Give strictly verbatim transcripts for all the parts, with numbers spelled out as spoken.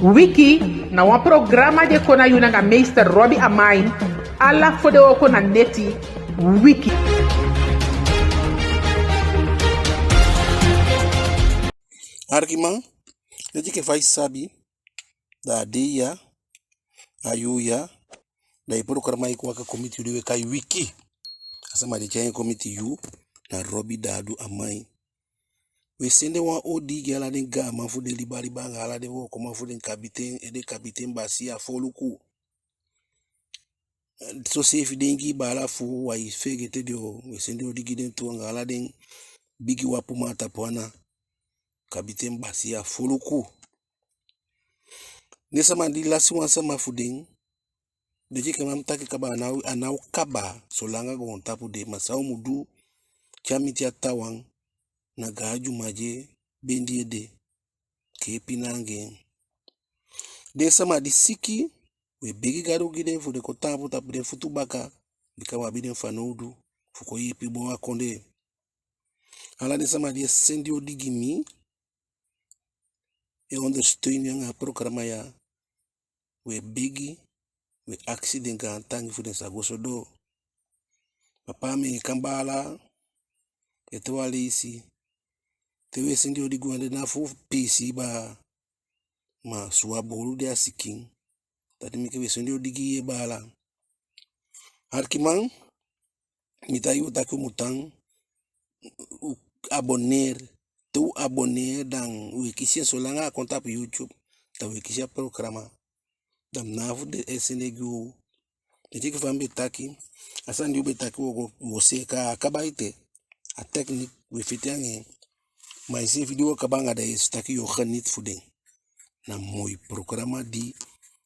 Wiki na wan programa di e kon na yu nanga meester Robbie Amain, ala fodewooko na neti. Wiki. Arkiman, leti enke fa i sabi, da a dei ya, a yuu ya, da i programa e kon waka kon miti yu, di we kai Wiki. A sama di e tyai en kon miti yu, na Robbie Dadu Amain. We sende wan odi gi ala den gaaman fu den liba liba anga ala den wookoman fu den, kabiten, ede kabiten, basiya, foluku. Soseefi den Ingii baala fu u, u á e feegete den o, we sende odi gi den tu anga ala den bigi wapuman a tapu ana, kabiten, basiya, foluku. Den sama di lasi wan sama fu den, den enke fa mi taki kaba, a ná o, a ná o kaba solanga goontapu de, ma san u mu du, tyai miti a taawan, na gaan dyuman di e bendi ede, kee pina anga en. Den sama di siki, we begi Gadu gi den fu den kon taampu tapu den futu baka, bika u abi den fanowdu fu kon yeepi bow a kondee. Ala den sama di e sende odi gi mi, e ondersteun mi anga a programa ya, we begi, we akisi den gaantangi fu den sa go so doo. Papa Ameekan baala, ete wan leisi, te we sende odi gi u, a de ná fu piisii baa, ma suwa boolu de a sikin. Dati meke we sende odi gi yu, baala. Arkiman, mi taigi u taki u mu tan, u abonneer. Te u abonneer, dan we kisi en solanga a kon tapu YouTube, dan we kisi a programa. Dan mi ná fu de e sende gi u. Leti enke fa mi be taki, a sani di u be taki, wo go, wo seeka a kaba ete. A techniek we feti anga en. Ma iseefi di wo kaba anga, da i e si taki yo geniet fu den. Na moi programa di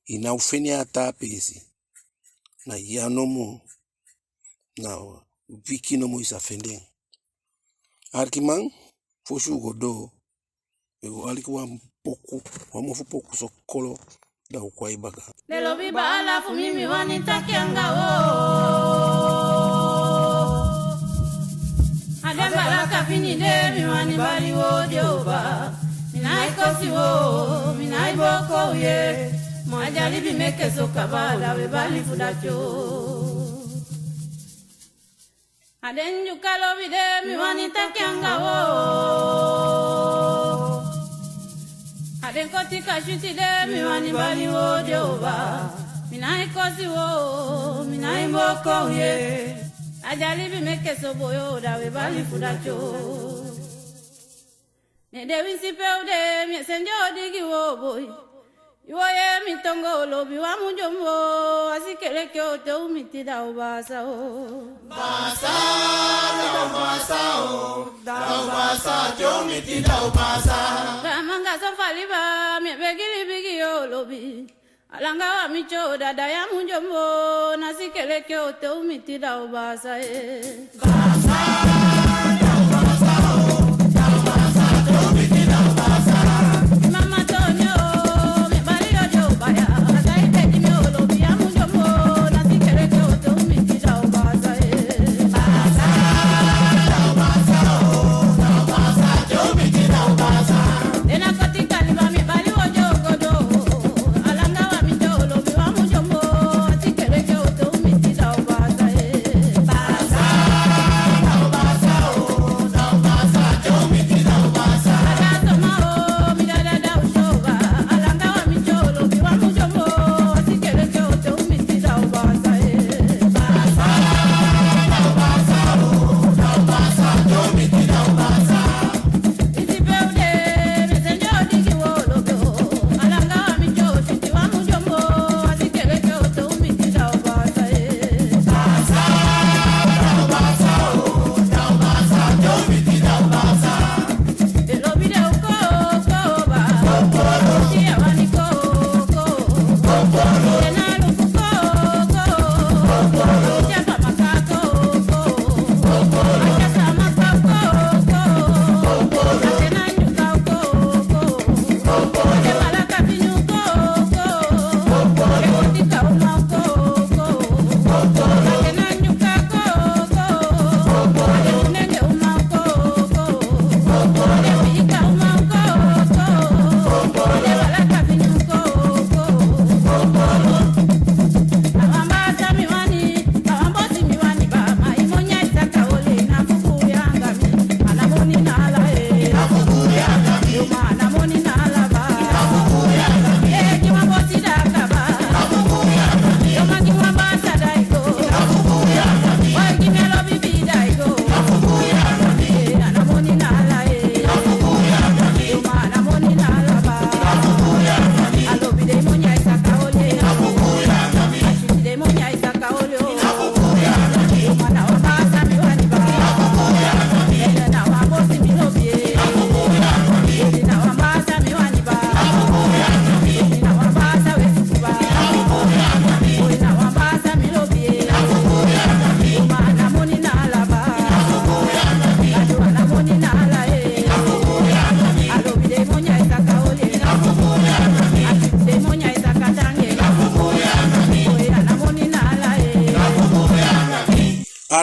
i ná o fende a taa peesi. Na ya nomo, na Wiki nomo i sa fende en. Arkiman, fosi u go doo, we go aliki wan poku, wan mofu poku sokolo, da u kon a i baka. Den lobi baala fu mi, mi wani taki anga u. A den baala kapini de, mi wani bali u o de oba. Mi nái kosi u o, mi nái booko u ye. Ma a dyali bi meke so kaba, da we bali fu dati o. A den Ndyuka lobi de, mi wani taki anga u o. A den Kotika switi de, mi wani bali u o de oba. Mi nái kosi u o, mi nái booko u ye. A dyali bi meke so boi o, da we bali fu dati o. Ne den winsi pe u de, mi e sende odi gi u o boi. Yu o yee mi tongo, lobi u á mu dyombo, a sikeleke o te u miti da u baasa o. Baasa, da u baasa o, da u baasa, te u miti da u baasa. Ba manga so fa liba, mi e begi libi gi yu o lobi. A langa u á miti o, da da yu á mu dyombo, na sikeleke o te u miti da u baasa e.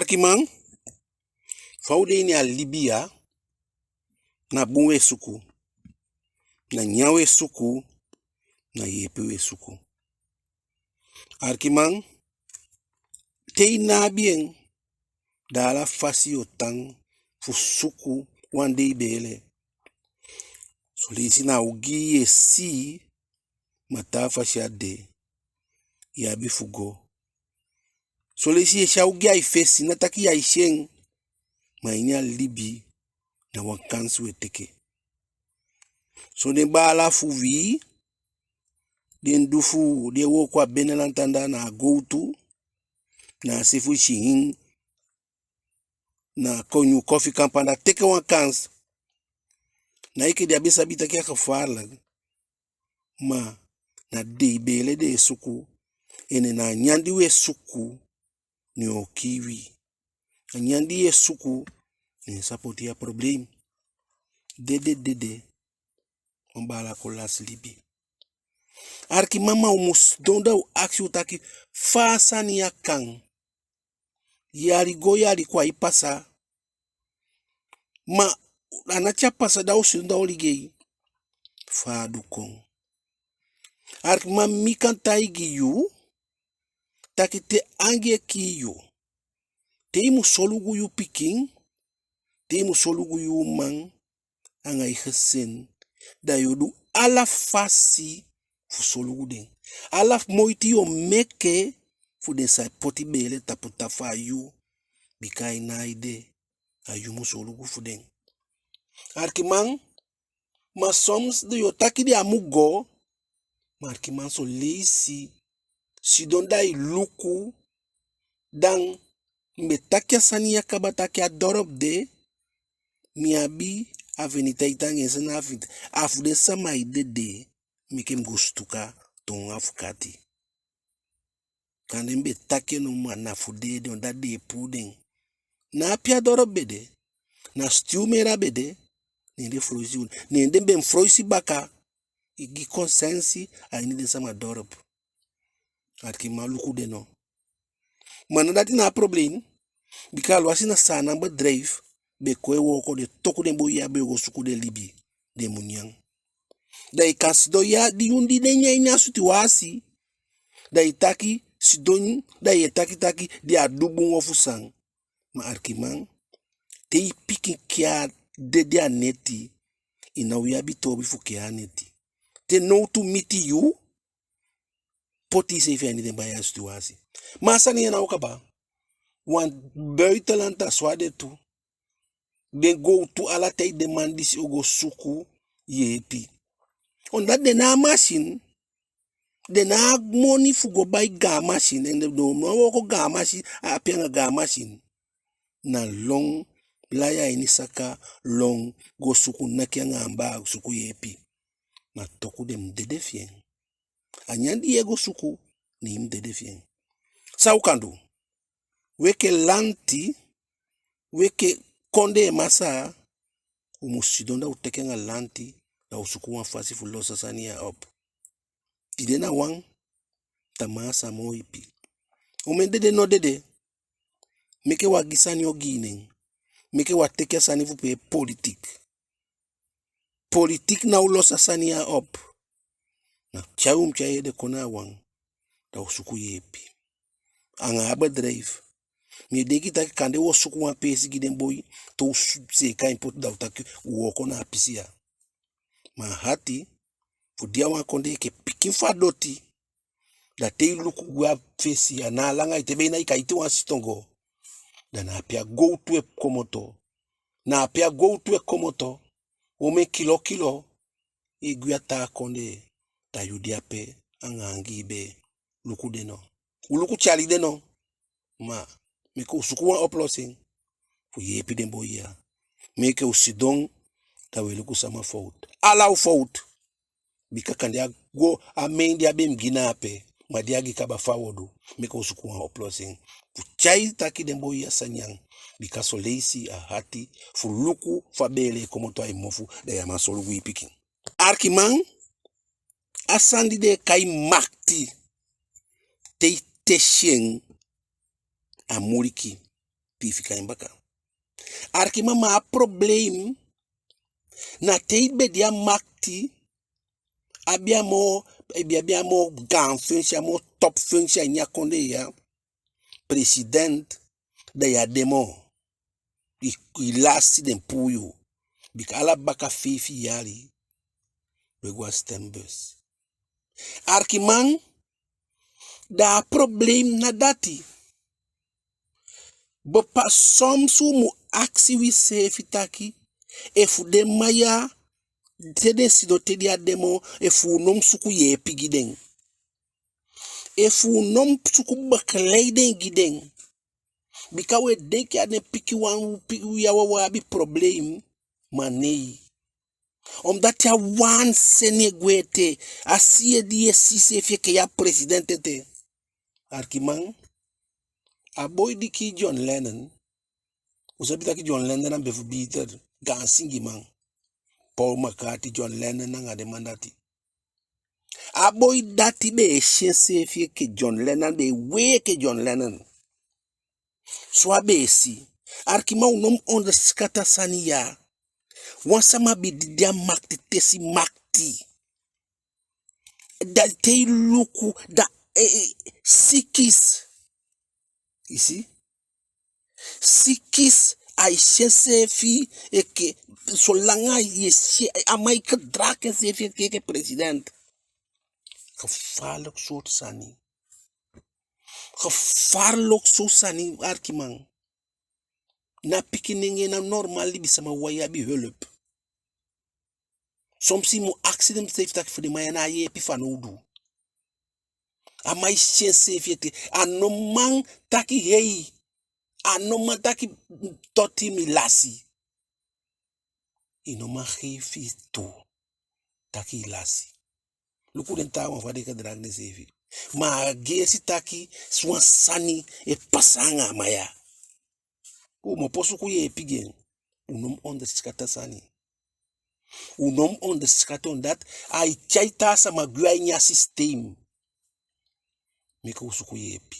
Alikiman, fa u de ini a libi ya, na bun we suku, na nyan we suku, na yeepi we suku. Alikiman, te i ná abi en, da ala fasi yo tan fu suku wan dei beele. Son leisi na ogii ye si, ma taa fasi á de, i abi fu go. Son leisi ye si a ogii a i fesi, ná taki ya e si en, ma ini a libi na wan kansi we teke. So den baala fu wi, den du fu, den e wooko a Benelanti anda, na a gowtu, na a se fu i sikin, na a Konyukofi Kampu anda, teke wan kansi. Na enke den á be sabi taki a gevaarlijk. Ma na dei beele den e suku, en na a nyan di we suku, ne o kii wi. A nyan di ye suku, ne sa poti i a probleem. Dede, dede, wan baala kon lasi libi. Alikiman, ma u mu sidon da u akisi u taki, fa a sani ya kan. Yali go yali kon ai pasa. Ma a ná te a pasa da u sidon da u ligei fa a du kon. Alikiman, mi kan taigi yu taki te angii e kii yu, te i mu solugu yu pikin, te i mu solugu yu uman anga i gezin, da yo du ala fasi fu solugu den. Ala moiti yo meke fu den sa poti beele tapu tafaa yu, bika ai ná a i de, a yu mu solugu fu den. Alikiman, ma soms den yo taki den á mu go, ma alikiman, son leisi, sidon da i luku, dan mi be taki a sani ya kaba taki a dorp de, mi abi affiniteit anga en, san na affiniteit, a fu den sama e dede, meke mi go sutuka toon afukati. Kande mi be taki en no, ma na fu den ede, omdat den e puu den. Na ape a dorp be de, na Stuwmere a be de, ne den foloisi, ne den be mu foloisi baka, i gi konsensi a ini den sama dorp. Alikiman, luku den no. Ma na dati na a probleem, bika alwasi na Saanan bedrijf be kon e wooko, den toku den boi ya be o go suku den libi, den mu nyan. Da i kan sidon ya, di yu di den nyan ini a situwasi, da i taki sidon, da ye taki taki den á du bun ofu san. Ma alikiman, te i pikin kiya dede a neti, i ná o abi toobi fu kiya a neti. Te nowtu miti yu, poti iseefi a ini den baya situwasi. Ma a sani ya ná o kaba. Wan buitenland, a so a de tu. Den gowtu, ala ten den man disi o go suku yeepi. Omdat den ná a masin, den ná a moni fu go bai gaan masin, en den ná o wooko gaan masin, a ape anga gaan masin. Na lon, lai a ini saka, lon, go suku, naki anga amba suku yeepi. Ma toku den mu dede fi en. A nyan di ye go suku, ne i mu dede fi en. San u kan du? Wi enke lanti, wi enke kondee masaa, u mu sidon da u teke anga lanti, da u suku wan fasi fu losi a sani ya op. Tide na wan, tamaa sa moo ipi. Omen dede no dede, meke u á gi sani ogii nen, meke u á teke a sani fu pee politik. Politik ná o losi a sani ya op. Na tyai u mu tyai ede kon na a wan, da u suku yeepi. Anga a bedrijf. Mi e denki taki kande u o suku wan peesi gi den boi, te u su-, seeka en poti, da u taki u wooko na a pisi ya. Ma a hati fu de a wan kondee enke pikin fu a doti, da te i luku gwe a fesi ya, na a langa ete, be na i kan iti wan siton go. Da na ape a gowtu e komoto. Na ape a gowtu e komoto. Omen kilo kilo e gwe a taa kondee, da yu de ape anga angii bee. Luku den no. U luku tyali den no. Ma meke u suku wan oplossing fu yeepi den boi ya. Meke u sidon, da u e luku sama fowtu. Ala u fowtu. Bika kande a go, a men di a be mu gi na ape, ma di a gi kaba, fa u o du? Meke u suku wan oplossing fu tyai taki den boi ya sa nyan. Bika son leisi a hati fu luku fa beele e komoto a i mofu, da yu á man solugu i pikin. Alikiman, a sani di den e kai makiti, te i tesi en, a muliki. piifika en baka. Arkiman, ma a problem na te i be de a makti, abi a moo, i be abi a moo gaan functie, a moo top functie a ini a kondee ya, president, da yu á de moo. I, i lasi, den puu yu. Bika ala baka feifi yali, we go a stembus. Arkiman, da a problem na dati. Bepaalde, soms u mu akisi wiseefi taki, efu den man ya, te den sidon te den á de moo, efu u no mu suku yeepi gi den. Efu u no mu suku begeleiding gi den. Bika we denki a den pikin wan, pikin ya wawan abi problem, ma nee. Omdat a wan sani e gwe ete, a si ede, i e si iseefi enke yu a president ete. Arkiman, a boi di kii John Lennon, u sabi taki John Lennon a be fu biitali gaan singiman. Paul McCartney, John Lennon anga den man dati. A boi dati be e si enseefi enke John Lennon, be e wei enke John Lennon. So a be e si. Arkiman, u no mu onderschat a sani ya. Wan sama be de a makti, tesi makti. Da te i luku, da, eh, eh, psychisch. I si? Psychisch, ai si enseefi enke, solanga ai si, a man e gedraag enseefi enke, enke president. Gevaarlijk soort sani. Gevaarlijk soort sani, arkiman. Na pikinenge, na normaal libisama, wi abi hulp. Soms i mu akisi den seefi taki fu den man ya na a yeepi fanowdu. A man e si enseefi ete. A no man taki hei. A no man taki toti mi lasi. I no man geef i tu taki i lasi. Luku den taawan fa den gedraag denseefi. Ma a geesi taki wan sani e pasa anga a man ya. U mu opo suku yeepi gi en. U no mu onderschat a sani. U no mu onderschat, omdat ai tyai taa sama gwe a ini a systeem. Meke u suku yeepi.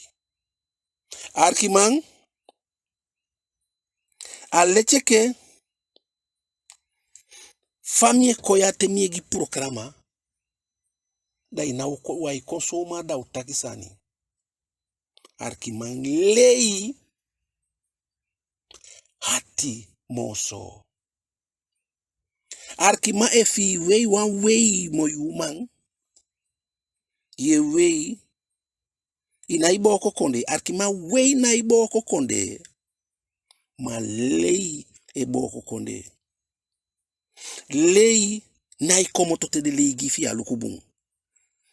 Arkiman, a leti enke fa mi e kon ya te mi e gi programa, da i ná o kon, wai kon so, ma da u taki sani. Arkiman, lei hati moo so. Arkiman, efu i wei wan wei moi uman, i e wei, i nái booko kondee. Arkiman, wei nái booko kondee. Ma lei e booko kondee. Lei nái komoto te den lei gi i, fi i á luku bun.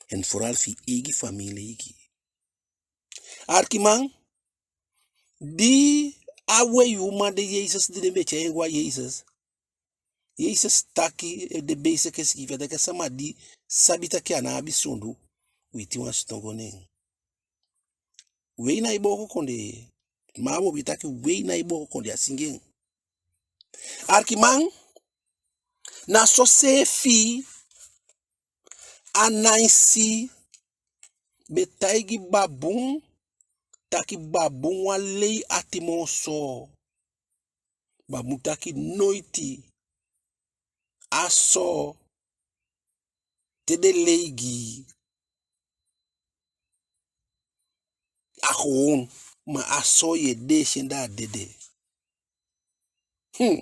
En vooral fi i eigi famii lei gi i. Arkiman, di a wei uman de, Jesesi, di den be tyai en go a Jesesi, Jesesi taki, eh, den beisi enke sikiifi, a taki a sama di sabi taki a ná abi sondu, witi wan siton go ne en. Wei nái booko kondee. Ma a bobi taki wei nái booko kondee, a singi en. Arkiman, na soseefi Anainsi be taigi Babun taki Babun wan lei ati moo so. Babun taki noiti. A so, te den lei gi i, a gewoon, ma a so yu e deesi en, da a dede. Hmm.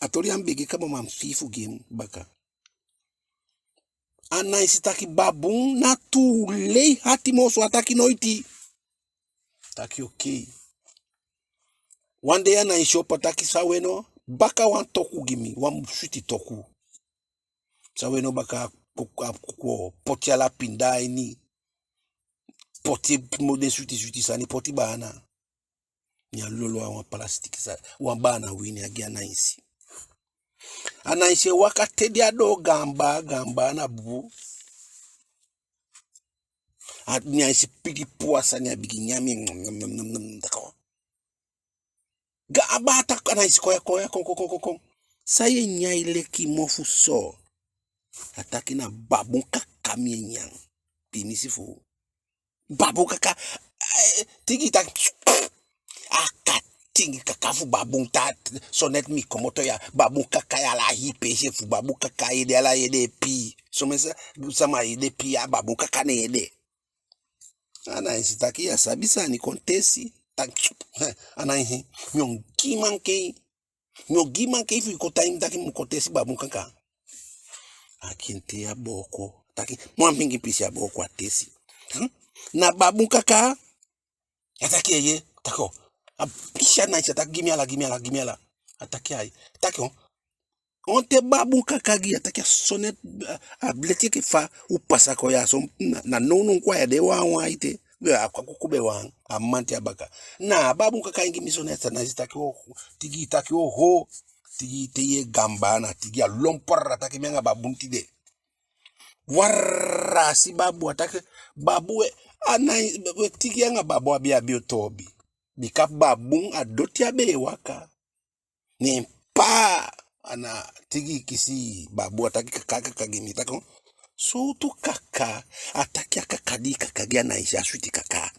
A toli ya mi be gi kaba, ma mi fii fu gi en baka. Anainsi taki Babun, na tuu, lei ati moo so? A taki noiti. Taki okei. Wan dei Anainsi opo, a taki Saweno, baka wan toku gi mi, wan switi toku. Saweno baka a ku-, a ku-, poti ala pinda a ini. Poti mo den switi switi sani, poti baana. Ne a lolo a wan palasitiki sa-, wan baana wini, a gi Anainsi. Anainsi e waka te di a doo gaan baa, gaan baa na bubu. Anainsi piki puu a sani, a bigin nyan en. Gaan baa taki, Anainsi, kon ya, kon ya, kon, kon, kon, kon, kon. San yu e nyan e leki mofu so? A taki na Babun kaka mi e nyan. Piimisi fu u. Babun kaka, eh, tigi taki, a ka-, tingi kaka fu babun taa. Soneti mi komoto ya, babun kaka ya ala hii peesi, fu babun kaka ede, ala ede e pii. Somen sa-, sama ede pii ya, babun kaka ne en ede. Anainsi taki: "Ya sabi sani, kon tesi." Taki: "Anainsi, mi o gi i mankei. Mi o gi i mankei fu i kon taigi mi taki mi mu kon tesi babun kaka." A gi en te a booko. Taki: "Wan pikin pisi a booko, a tesi. Hm? Na babun kaka?" A taki: "Eeye." Taki: "O." A pisi Anainsi, a taki: "Gi mi ala, gi mi ala, gi mi ala." A taki: "Ai." Taki: "O, on ten babun kaka gi?" A taki: "A soneti, a, a leti enke fa u pasa kon ya so, na, na nownow kon a ya de wawan ete. We, a kwakuku be wan, a mamanten a baka. Na babun kaka i gi mi soneti?" Anainsi taki: "O." Tigi taki: "Oho." Tigi te yee gamba na tigi a lon pwarr, a taki: "Mi anga babun tide." Warr, a si babun, a taki: "Babun, we, Anai-, we, tigi anga babun abi, abi o toobi. Bika babun a doti a be e waka." Ne en paa, a na tigi kisi babun, a taki: "Kaka, kaka gi mi." Taki: "O, sowtu kaka?" A taki: "A kaka di i kaka gi Anainsi, a switi kaka."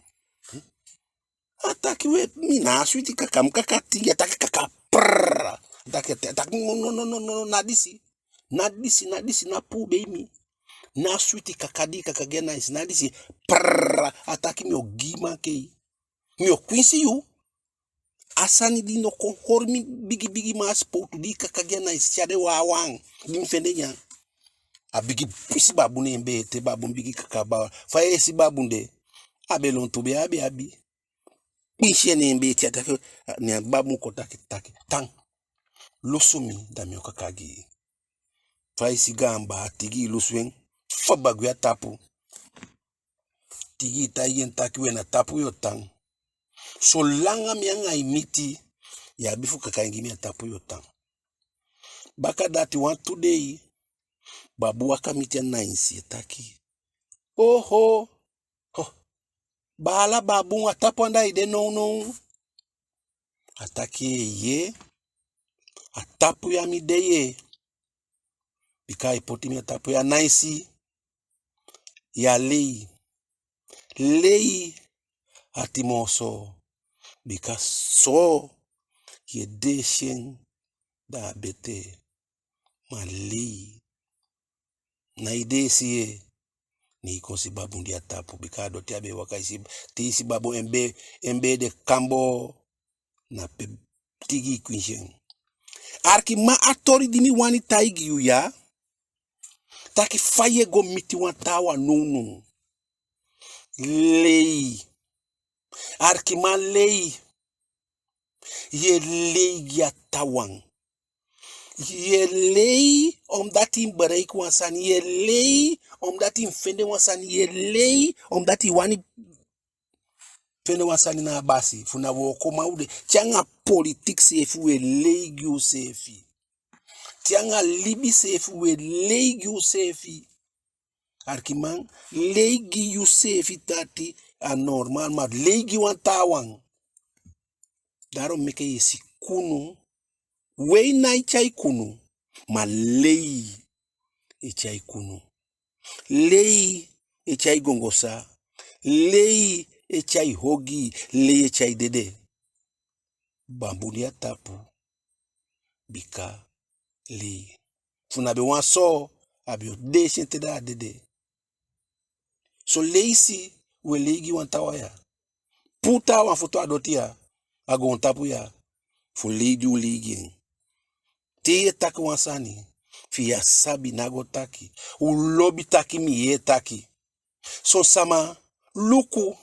A taki: "We, mi ná a switi kaka, mi kaka tingi." A taki: "Kaka, prrr." A taki, a taki: "No, no, no, no, no, na disi. Na disi, na disi, ná puubei mi. Na a switi kaka di i kaka gi Anainsi, na disi." Prrr. A taki: "Mi o gi i mankei. Mi o kwinsi yu. A sani di i no kon holi mi bigi bigi man a sipowtu di i kaka gi Anainsi, te a de wawan, di mi fende nyan." A bigin pisi babun ne en bee, te babun bigin kaka. Ba-, fa i e si babun de, a be lontu bee a be abi. Kwinsi en ne en bee te a taki, ne a babun kon taki, taki: "Tan, lusu mi, da mi o kaka gi i." Fa i si gaan baa, tigi lusu en, faba gwe a tapu. Tigi taigi en taki: "We, na tapu yu o tan. Solanga mi anga i miti, i abi fu kaka en gi mi, a tapu yu o tan." Baka dati wantu dei, babun waka miti Anainsi, a taki: "Oho, ho, baala babun, a tapu anda i de nownow?" A taki: "Eeye, a tapu ya mi de ye. Bika ai poti mi a tapu ya." Anainsi, yu á lei. Lei ati moo soo. Bika soo, yu e deesi en, da a betee. Ma lei, ná e deesi ye. Ne i kon si babun de a tapu, bika a doti a be e waka. I si, te i si babun en bee, en bee de kamboo, na pe tigi kwinsi en. Alikiman, a toli di mi wani taigi yu ya, taki fa yu e go miti wan taawan nownow. Lei. Alikiman, lei. Yu e lei gi a taawan. Yu e lei omdat i mu bereiki wan sani. Yu e lei omdat i mu fende wan sani. Yu e lei omdat i wani fende wan sani na a basi. Fu na wookoman u de. Te anga politiki seefi u e lei gi useefi. Te anga libi seefi u e lei gi useefi. Alikiman, lei gi yuseefi, dati a normaal, ma lei gi wan taawan. Daarom meke yu e si kunu, wei nái tyai kunu, ma lei e tyai kunu. Lei e tyai gongosa, lei e tyai ogii, lei e tyai dede. Babun de a tapu, bika lei. Fu na be wan soo, a be o deesi en te da a dede. Son leisi u e lei gi wan taawan ya. Puu taawan foto a doti ya, a goontapu ya, fu lei di u lei gi en. Te yu e taki wan sani, fi yu á sabi, ná go taki. U lobi taki mi yee taki. Son sama, luku,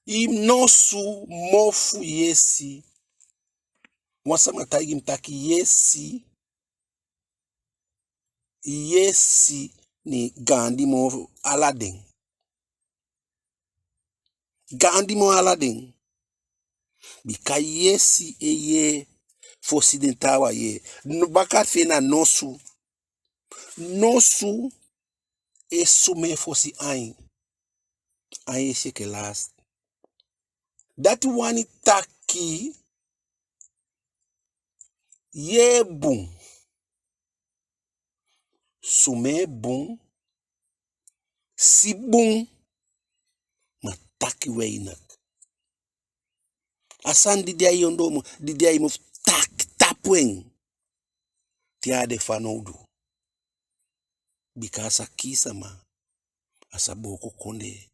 i nosu mofu yesi. Wan sama taigi mi taki yesi, yesi ne gaandi moo ala den. Gaandi moo ala den. Bika yesi e yee fosi den taawan yee. No, baka fi en na nosu. Nosu e sumee fosi ain. Ain e si enke laasi. Dati wani taki, yee bun, sumee bun, si bun, ma taki weinig. A sani di de a i ondoo mofu, di de a i mofu, taki tapu en. Te a de fanowdu. Bika a sa kii sama, a sa booko kondee,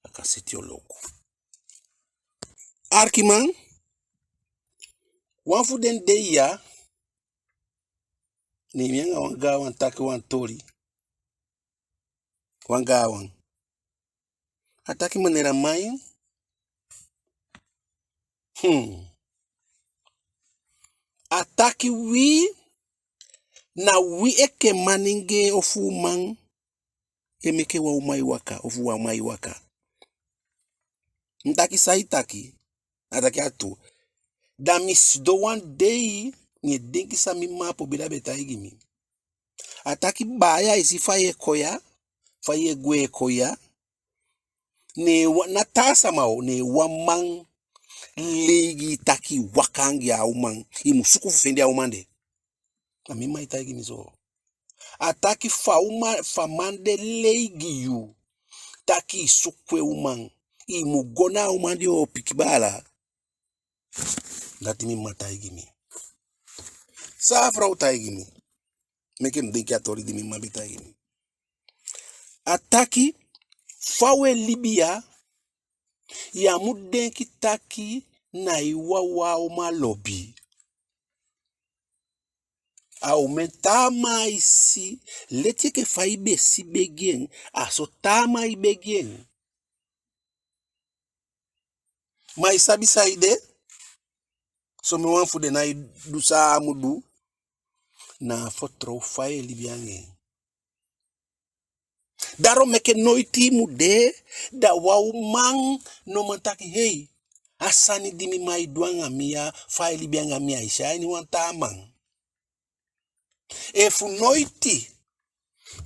a kan seti oloku. Alikiman, wan fu den dei ya, ne mi anga wan gaanwan taki wan toli. Wan gaanwan. A taki: Meneer Amain, hmm. A taki wi, na wi enke manengee ofu uman e meke wan uman e waka, ofu wan man e waka. Mi taki: San i taki? A taki: A tuu. Da mi sidon wan dei, mi e denki san mi mma Pobila be taigi mi. A taki: Baaya, i si fa yu e kon ya, fa yu e gwe e kon ya, ne wan, ná taa sama o, ne wan man lei gi i taki i waka anga a uman, i mu suku fu fende a uman de. A mi mma e taigi mi so. A taki fa uman, fa man de lei gi yu taki i suku en uman, i mu go na a uman di o piki baala. Dati mi mma taigi mi. San a frow taigi mi meke mi denki a toli di mi mma be taigi mi. A taki fa u e libi ya, ya mu denki taki na i wawan a uman lobi. A omen taa man e si, leti enke fa i be si begi en, a so taa man e begi en. Ma i sabi saide? Somen wan fu den nái du san a mu du, na a fitoow fa i e libi anga en. Daarom meke noiti i mu de, da wan uman no man taki: Hei, a sani di mi man e du anga mi ya, fa ai libi anga mi, ai si a ini wan taa man. Efu noiti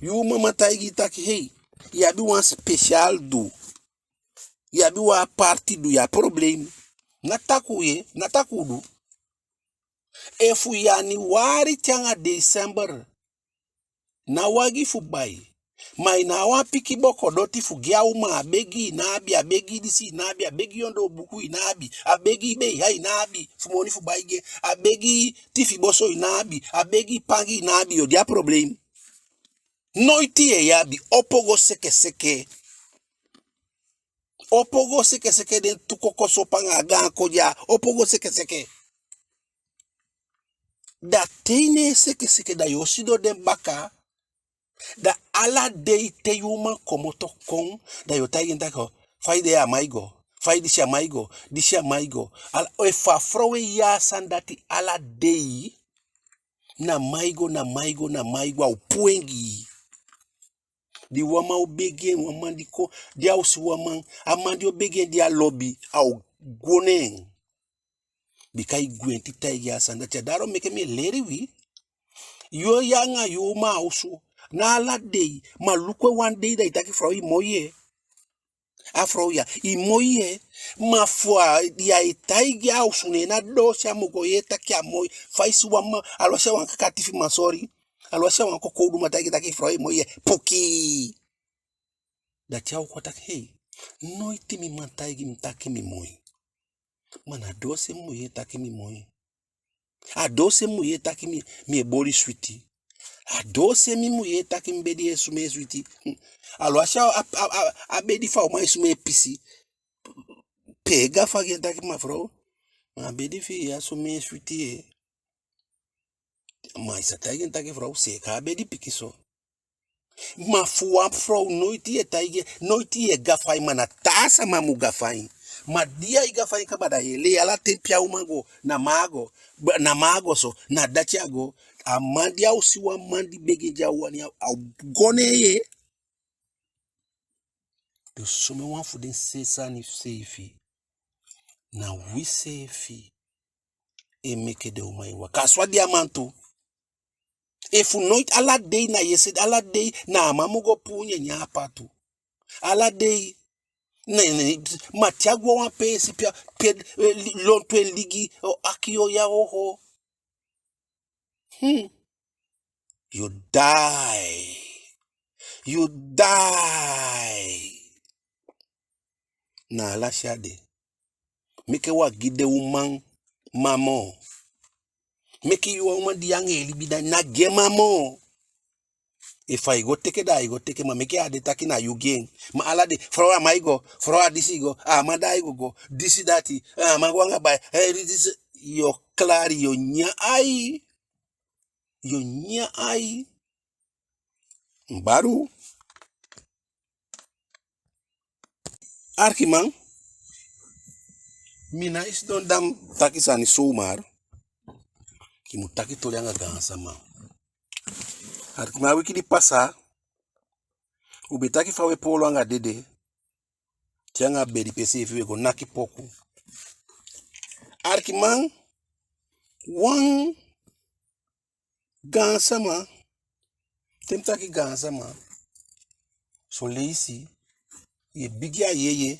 yu uman man taigi i taki: Hei, i abi wan speciaal du, i abi wan apart du, i abi probleem. Ná takuu ye, ná takuu du. Efu januari te anga december, ná wagi fu bai, ma i ná a wan pikin boko doti fu gi a uman. A begi i ná abi, a begi i disi i ná abi, a begi i ondoo buku i ná abi, a begi i beiha i ná abi fu moni fu bai gi en, a begi i tifi boso i ná abi, a begi i pangi i ná abi, yo de a probleem. Noiti ye abi. Opo go sekeseke. Opo go sekeseke den tu kokosopu anga a gaan kon ya. Opo go sekeseke. Da te i ne e sekeseke, da yo sidon den baka. Da ala dei te yu uman komoto kon, da yo taigi en taki: Fa i de ya, a man e go. Fa i disi, a man e go. Disi, a man e go. Ala, efu a frow e yee a sani dati ala dei, na man e go, na man e go, na man e go, a o puu en gi i. Di wan man o begi en, wan man di kon, di a o si wan man, a man di o begi en di a lobi, a o go ne en. Bika i gwenti taigi a sani dati ya. Daarom meke mi e leli wi. Yu ya anga yu uman a osu, ná ala dei, ma luku en wan dei da i taki: Frow, i moi ye. A frow ya, i moi ye. Ma fu a, ya e taigi a osu, ne na doose a mu go yee taki a moi. Fa i si wan man, aluwasi a wan kaka tifi man, sorry, aluwasi a wan kokowdu man taigi taki: Frow, i moi ye, pukii. Da te a o kon taki: Hei, noiti mi man taigi mi taki mi moi. Ma na doose mi mu yee taki mi moi. A doose mi mu yee taki mi, mi e boli switi. A doose mi mu yee taki mi bedi e sumee switi. Hm. Aluwasi a, a, a, a bedi fu a uman e sumee pisi, pe gafa gi en taki: Ma frow, ma a bedi fi i ya sumee switi ye. Ma i sa taigi en taki: Frow, seeka a bedi pikinso. Ma fu wan frow noiti ye taigi en, noiti ye gafa en, ma na taa sama mu gafa en. Ma di ai gafa en kaba, da ye lei ala ten pe a uman go, na man a go, na man a go so, na dati a go. A man di a o si wan man di begi en di a wani, a o go ne en ye. Dus somen wan fu den se sani seefi, na wi seefi e meke den uman e waka. A so a de a man tu. Efu noiti, ala dei na yu e seti, ala dei na a man mu go puu nyanyan a patu. Ala dei. Ne, ne, ma te a go a wan peesi pe, pe, eh, li-, lontu e ligi, o aki o ya oho. Hmm. Yu dai. Yu dai. Na ala se a de. Meke u á gi den uman man moo. Meke yu a uman di yu anga en e libi, da ná gi en man moo. Efu ai go teke, da ai go teke, ma meke a á de taki na yu gi en. Ma ala dei, frow, a man e go, frow, a disi e go, a man, da ai go go, disi dati, a man go anga bai, eh, disi, yu o klari, yu o nyan ai, yu o nyan ai. Baa. Arkiman, mi nái sidon da mi taki sani zomaar. I mu taki toli anga gaansama. Arkiman, a wiki di pasa, u be taki fa u e poolo anga dede, te anga bedi pe seefi u e go naki poku. Arkiman, wan gaansama, te mi taki gaansama, son leisi yu e bigi a yeye,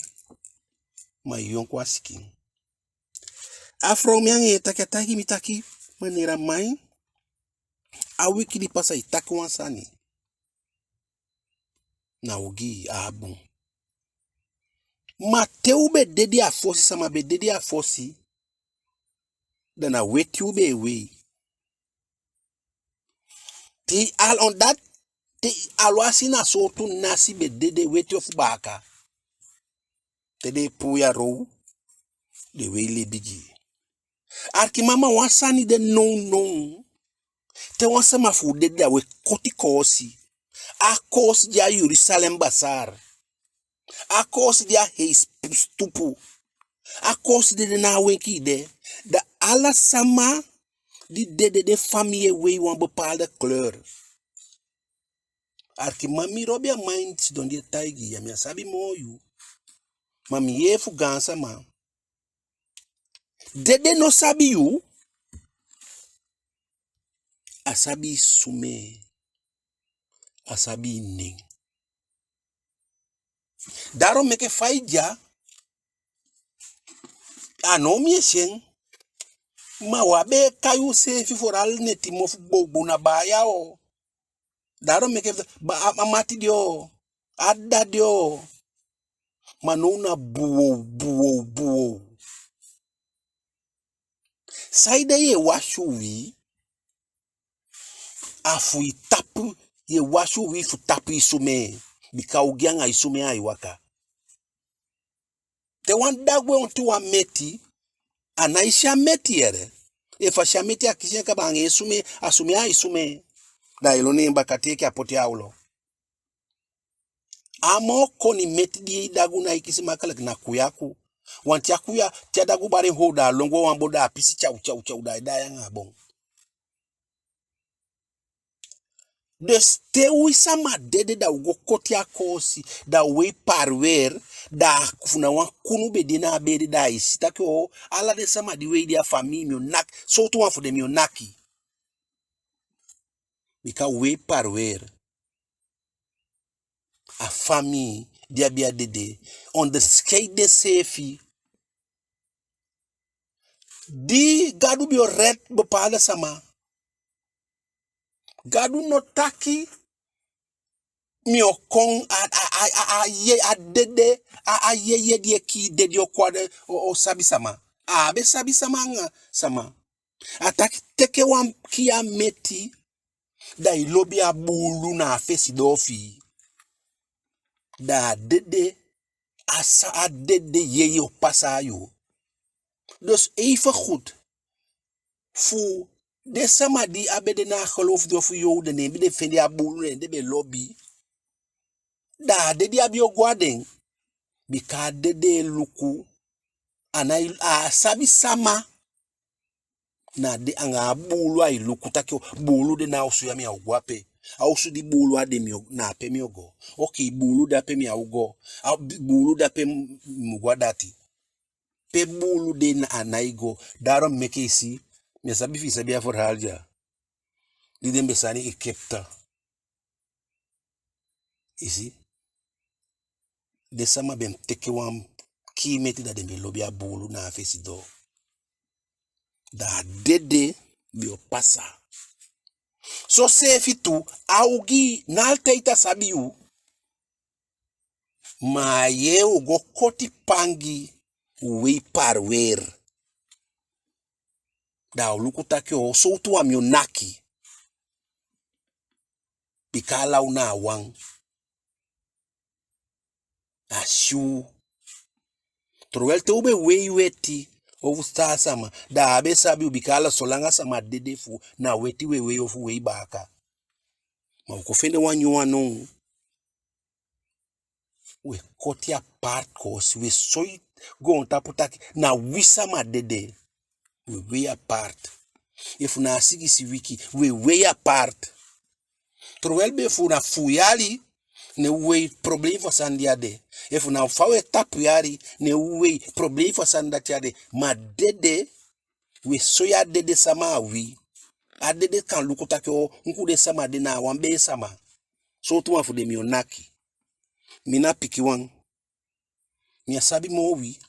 ma yu yonku a sikin. A frow, mi anga en e taki, a taigi mi taki, meneer Amain, a wiki di pasa i taki wan sani. Na ogii, a á bun. Ma te u be dede a fosi, sama be dede a fosi, da na weti u be e wei. Te al on dati, te alwasi na sowtu nasi be dede, weti ofu baaka, te den e puu yu a low, den e wei lebi gi yu. Arkiman, ma wan sani de nownow. Te wan sama fu u dede, da u e koti koosi. A koosi de a Jerusalem Bazaar. A koosi de a hei stupu. A koosi dede na a wenkii de. Da ala sama di dede, den famii e wei wan bepaalde kleur. Arkiman, mi lobi a man di sidon di e taigi ya, mi á sabi moo yu. Ma mi yee fu gaansama. Dede no sabi yu. A sabi i sumee. A sabi i nen. Daarom meke fa i de ya, a now mi e si en. Ma u á be e kai useefi, vooral neti mofu gbowgbow na baaya o. Daarom meke fa, ba a, a mati de o, a dda de o. Ma now na buwow, buwow, buwow. Saide yu e wasi uwii? A fu i tapu, yu e wasi uwii fu tapu i sumee. Bika ogii anga i sumee ai waka. Te wan dda gwe onti wan meti, a nái si a meti yee. Efu a si a meti, a kisi en kaba anga en sumee, a sumee ai sumee. Da ai lon ne en baka te enke a poti a olo. A moo koni meti di dagu nái kisi makkelijk na kuyaku. Want te a kuya, te a dagu bali en how, da a lon go a wan bon, da a pisi tyaw, tyaw, tyaw, da ai daai anga a bon. Dus te wi sama dede, da u go koti a koosi, da u wei parwer, da fu na wan kunu be de na a bedi, da ai si taki o, ala den sama di wei de a famii, mi o naki, sowtu wan fu den mi o naki. Bika u wei parwer. A famii di abi a dede, onderscheid denseefi. Di Gadu be o red bepaalde sama, Gadu no taki mi o kon a, a, a, a, a ye-, a dede, a, a yeye di e kii dede o kon a de, o, o sabi sama. A á be sabi sama anga sama. A taki teke wan kii a meti, da i lobi a buulu na a fesi doo fi i. Da a dede, a sa-, a dede yeye o pasa a yu. Dus even goed, fu den sama di á be de na a geloof di, ofu Joden, ne en be de fende a buulu, ne en den be lobi, da a dede abi o go a den. Bika a dede e luku, a nái, a á sabi sama. Na den anga a buulu ai luku taki, o, buulu de na a osu ya, mi á o go ape. A osu di buulu á de, mi o, na ape mi o go. Okei, buulu de ape, mi á o go. A bi-, buulu de ape, m-, mi mu go a dati. Pe buulu de na a nái go. Daarom meke i si, mi á sabi efi i sabi a verhaal ya, di den be sani Egypte. I si, den sama be mu teke wan kii meti, da den be lobi a buulu na a fesi doo. Da a dede be o pasa. Soseefi tu, a ogii ná altijd a sabi yu. Ma a yee u go koti pangi, u wei parweer. Da a o luku taki o, sowtu wan mi o naki. Bika ala u na a wan. A si u. Terwijl te u be wei weti, ofu taa sama, da a á be sabi u, bika ala solanga sama dede fu, na weti u e wei ofu wei baaka. Ma u kon fende wan nyun wan now. U e koti apart koosi, u e soi goontapu taki na wi sama dede. U e wei apart. Efu na a sigisi wiki, u e wei apart. Terwijl be efu na fu yali, ne u wei, probleem fu a sani di á de. Efu na fa u e tapu yali, ne u wei, probleem fu a sani dati á de. Ma dede, u e soi a dede sama a wi. A dede kan luku taki o, enke den sama de na a wan bee sama. Sowtu wan fu den mi o naki. Mi na pikinwan. Mi á sabi moo wi.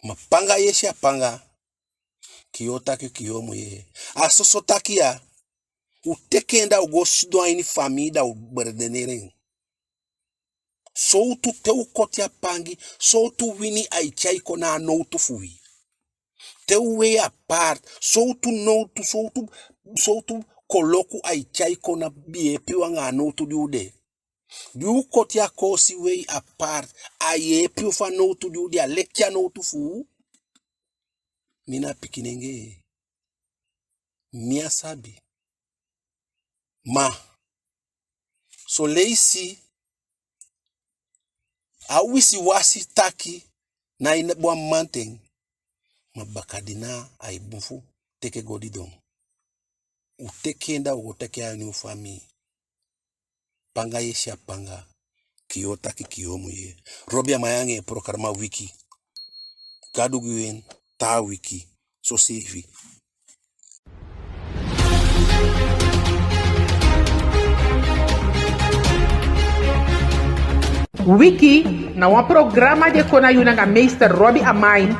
Ma panga yesi a panga. Kiyoo taki kiyoo mu yee. A soso taki ya. U teke en da u go sidon a ini famii da u beredeneren. Sowtu te u koti a pangi, sowtu wini ai tyai kon na a nowtu fu wi. Te u wei apart, sowtu nowtu, sowtu, sowtu koloku ai tyai kon na yeepi u anga a nowtu di u de. Di u koti a koosi wei apart, a yeepi u fu a nowtu di u de, a leti a nowtu fu u. Mi na pikinengee. Mi á sabi. Ma son leisi a wisiwasi taki nái bun a mamanten, ma bakadina ai bun fu teke go didon. U teke en da u go teke en a ini u famii. Panga yesi a panga. Kiyoo taki kiyoo mu yee. Robi Amain anga en programa Wiki. Gadu gi u en taa wiki. Soseefi. Wiki na wan programa di e kon na yu nanga meester Robi Amain,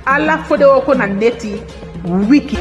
ala fodewooko na neti. Wiki.